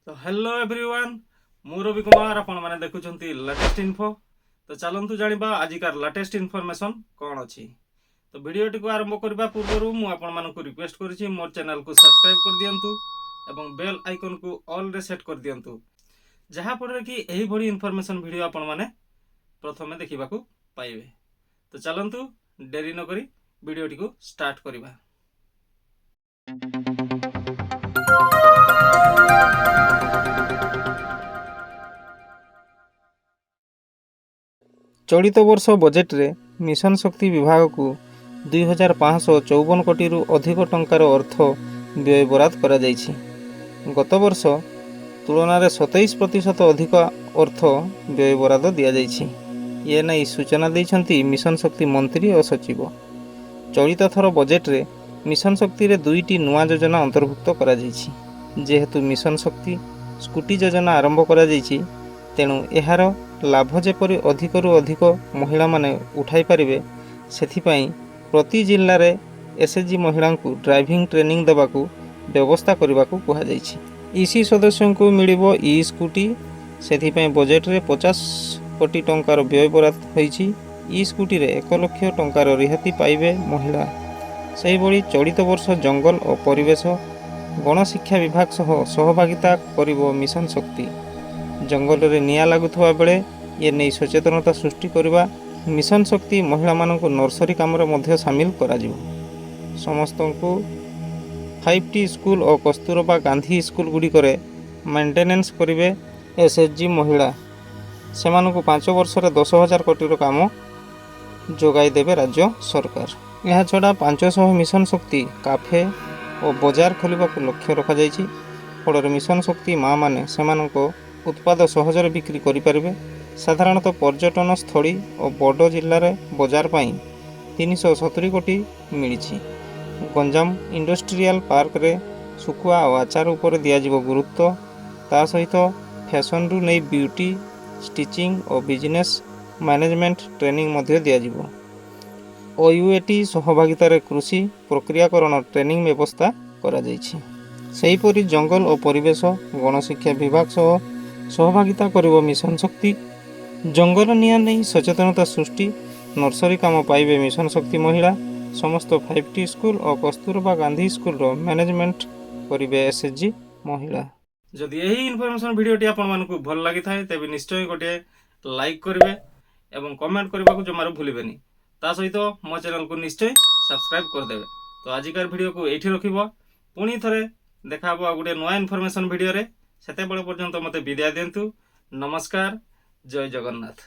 ତ hello everyone, ମୁଁ ରବି କୁମାର, ଆପଣମାନେ ଦେଖୁଛନ୍ତି ଲାଟେଷ୍ଟ ଇନଫୋ। ତ ଚାଲନ୍ତୁ ଜାଣିବା ଆଜିକାର ଲାଟେଷ୍ଟ ଇନଫର୍ମେସନ୍ କ'ଣ ଅଛି। ତ ଭିଡ଼ିଓଟିକୁ ଆରମ୍ଭ କରିବା ପୂର୍ବରୁ ମୁଁ ଆପଣମାନଙ୍କୁ ରିକ୍ୱେଷ୍ଟ କରୁଛି, ମୋର ଚ୍ୟାନେଲକୁ ସବସ୍କ୍ରାଇବ୍ କରିଦିଅନ୍ତୁ ଏବଂ ବେଲ୍ ଆଇକନ୍କୁ ଅଲ୍ରେ ସେଟ୍ କରିଦିଅନ୍ତୁ, ଯାହାଫଳରେ କି ଏହିଭଳି ଇନଫର୍ମେସନ୍ ଭିଡ଼ିଓ ଆପଣମାନେ ପ୍ରଥମେ ଦେଖିବାକୁ ପାଇବେ। ତ ଚାଲନ୍ତୁ, ଡେରି ନକରି ଭିଡ଼ିଓଟିକୁ ଷ୍ଟାର୍ଟ କରିବା। ଚଳିତ ବର୍ଷ ବଜେଟରେ ମିଶନ ଶକ୍ତି ବିଭାଗକୁ 2554 କୋଟିରୁ ଅଧିକ ଟଙ୍କାର ଅର୍ଥ ବ୍ୟୟବରାଦ କରାଯାଇଛି। ଗତ ବର୍ଷ ତୁଳନାରେ 27% ଅଧିକ ଅର୍ଥ ବ୍ୟୟବରାଦ ଦିଆଯାଇଛି। ଏ ନେଇ ସୂଚନା ଦେଇଛନ୍ତି ମିଶନ ଶକ୍ତି ମନ୍ତ୍ରୀ ଓ ସଚିବ। ଚଳିତ ଥର ବଜେଟରେ ମିଶନ ଶକ୍ତିରେ ଦୁଇଟି ନୂଆ ଯୋଜନା ଅନ୍ତର୍ଭୁକ୍ତ କରାଯାଇଛି। ଯେହେତୁ ମିଶନ ଶକ୍ତି ସ୍କୁଟି ଯୋଜନା ଆରମ୍ଭ କରାଯାଇଛି, ତେଣୁ ଏହାର ଲାଭ ଯେପରି ଅଧିକରୁ ଅଧିକ ମହିଳାମାନେ ଉଠାଇ ପାରିବେ, ସେଥିପାଇଁ ପ୍ରତି ଜିଲ୍ଲାରେ ଏସ୍ଏଚ୍ଜି ମହିଳାଙ୍କୁ ଡ୍ରାଇଭିଂ ଟ୍ରେନିଂ ଦେବାକୁ ବ୍ୟବସ୍ଥା କରିବାକୁ କୁହାଯାଇଛି। ଇସି ସଦସ୍ୟଙ୍କୁ ମିଳିବ ଇ ସ୍କୁଟି। ସେଥିପାଇଁ ବଜେଟରେ 50 କୋଟି ଟଙ୍କାର ବ୍ୟୟବରାଦ ହୋଇଛି। ଇ ସ୍କୁଟିରେ 1 ଲକ୍ଷ ଟଙ୍କାର ରିହାତି ପାଇବେ ମହିଳା। ସେହିଭଳି ଚଳିତ ବର୍ଷ ଜଙ୍ଗଲ ଓ ପରିବେଶ, ଗଣଶିକ୍ଷା ବିଭାଗ ସହ ସହଭାଗିତା କରିବ ମିଶନ ଶକ୍ତି। ଜଙ୍ଗଲରେ ନିଆଁ ଲାଗୁଥିବା ବେଳେ ଏ ନେଇ ସଚେତନତା ସୃଷ୍ଟି କରିବା। ମିଶନ ଶକ୍ତି ମହିଳାମାନଙ୍କୁ ନର୍ସରୀ କାମରେ ମଧ୍ୟ ସାମିଲ କରାଯିବ। ସମସ୍ତଙ୍କୁ 5ଟି ସ୍କୁଲ ଓ କସ୍ତୁରବା ଗାନ୍ଧୀ ସ୍କୁଲ ଗୁଡ଼ିକରେ ମେଣ୍ଟେନାନ୍ସ କରିବେ ଏସ୍ଏଚ୍ଜି ମହିଳା। ସେମାନଙ୍କୁ 5 ବର୍ଷରେ 10,000 କୋଟିର କାମ ଯୋଗାଇ ଦେବେ ରାଜ୍ୟ ସରକାର। ଏହାଛଡ଼ା 500 ମିଶନ ଶକ୍ତି କାଫେ ଓ ବଜାର ଖୋଲିବାକୁ ଲକ୍ଷ୍ୟ ରଖାଯାଇଛି। ଫଳରେ ମିଶନ ଶକ୍ତି ମାଆମାନେ ସେମାନଙ୍କ ଉତ୍ପାଦ ସହଜରେ ବିକ୍ରି କରିପାରିବେ। ସାଧାରଣତଃ ପର୍ଯ୍ୟଟନ ସ୍ଥଳୀ ଓ ବଡ଼ ଜିଲ୍ଲାରେ ବଜାର ପାଇଁ 370 କୋଟି ମିଳିଛି। ଗଞ୍ଜାମ ଇଣ୍ଡଷ୍ଟ୍ରିଆଲ ପାର୍କରେ ଶୁଖୁଆ ଓ ଆଚାର ଉପରେ ଦିଆଯିବ ଗୁରୁତ୍ୱ। ତା ସହିତ ଫ୍ୟାସନରୁ ନେଇ ବ୍ୟୁଟି, ଷ୍ଟିଚିଂ ଓ ବିଜନେସ୍ ମ୍ୟାନେଜମେଣ୍ଟ ଟ୍ରେନିଂ ମଧ୍ୟ ଦିଆଯିବ। ଓୟୁଏଟି ସହଭାଗିତାରେ କୃଷି ପ୍ରକ୍ରିୟାକରଣ ଟ୍ରେନିଂ ବ୍ୟବସ୍ଥା କରାଯାଇଛି। ସେହିପରି ଜଙ୍ଗଲ ଓ ପରିବେଶ, ଗଣଶିକ୍ଷା ବିଭାଗ ସହ ସହଭାଗିତା କରିବ ମିଶନ ଶକ୍ତି। ଜଙ୍ଗଲ ନିଆଁ ନେଇ ସଚେତନତା ସୃଷ୍ଟି, ନର୍ସରୀ କାମ ପାଇବେ ମିଶନ ଶକ୍ତି ମହିଳା। ସମସ୍ତ 5ଟି ସ୍କୁଲ ଓ କସ୍ତୁରବା ଗାନ୍ଧୀ ସ୍କୁଲର ମ୍ୟାନେଜମେଣ୍ଟ କରିବେ ଏସ୍ଏଚ୍ଜି ମହିଳା। ଯଦି ଏହି ଇନଫର୍ମେସନ୍ ଭିଡ଼ିଓଟି ଆପଣମାନଙ୍କୁ ଭଲ ଲାଗିଥାଏ, ତେବେ ନିଶ୍ଚୟ ଗୋଟିଏ ଲାଇକ୍ କରିବେ ଏବଂ କମେଣ୍ଟ କରିବାକୁ ଜମାରୁ ଭୁଲିବେନି। ତା ସହିତ ମୋ ଚ୍ୟାନେଲକୁ ନିଶ୍ଚୟ ସବସ୍କ୍ରାଇବ୍ କରିଦେବେ। ତ ଆଜିକାର ଭିଡ଼ିଓକୁ ଏଇଠି ରଖିବା। ପୁଣି ଥରେ ଦେଖା ହେବ ଆଉ ଗୋଟିଏ ନୂଆ ଇନଫର୍ମେସନ୍ ଭିଡ଼ିଓରେ। ସେତେବେଳେ ପର୍ଯ୍ୟନ୍ତ ମୋତେ ବିଦାୟ ଦିଅନ୍ତୁ। ନମସ୍କାର, ଜୟ ଜଗନ୍ନାଥ।